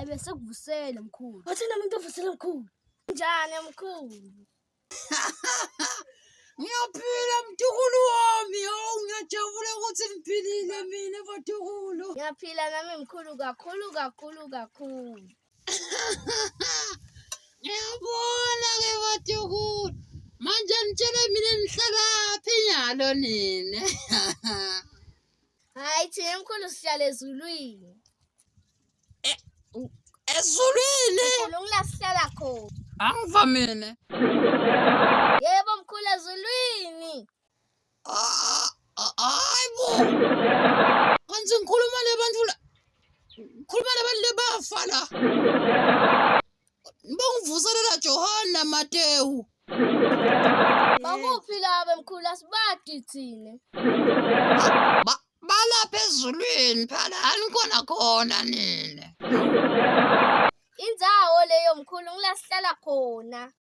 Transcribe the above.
bese kuvusele mkhulu. Wathi nami ngivusele mkhulu. Njani mkhulu? Ngiyaphila mtukulu wami. Oh, ngiyajabula ukuthi ngiphilile mina batukulu. Ngiyaphila nami mkhulu kakhulu kakhulu kakhulu. Ngiyabona ke batukulu. Manje nitshele mina nihlalaphi nyalo nina. Hayi thina mkhulu sihlala ezulwini. Eh, ezulwini? Mkhulu ngila sihlala khona. Angivamile. Yebo mkhulu ezulwini. Ah, ah, hayi bo. Kanti ngikhuluma lebantu la. Ngikhuluma labantu lebafa la. Bangivuselela Johana Matewu. Bakuphi laba mkhulu asibadi thina. Ba balapha ezulwini phela anikhona khona nina. Indzawo leyo mkhulu ngila sihlala khona.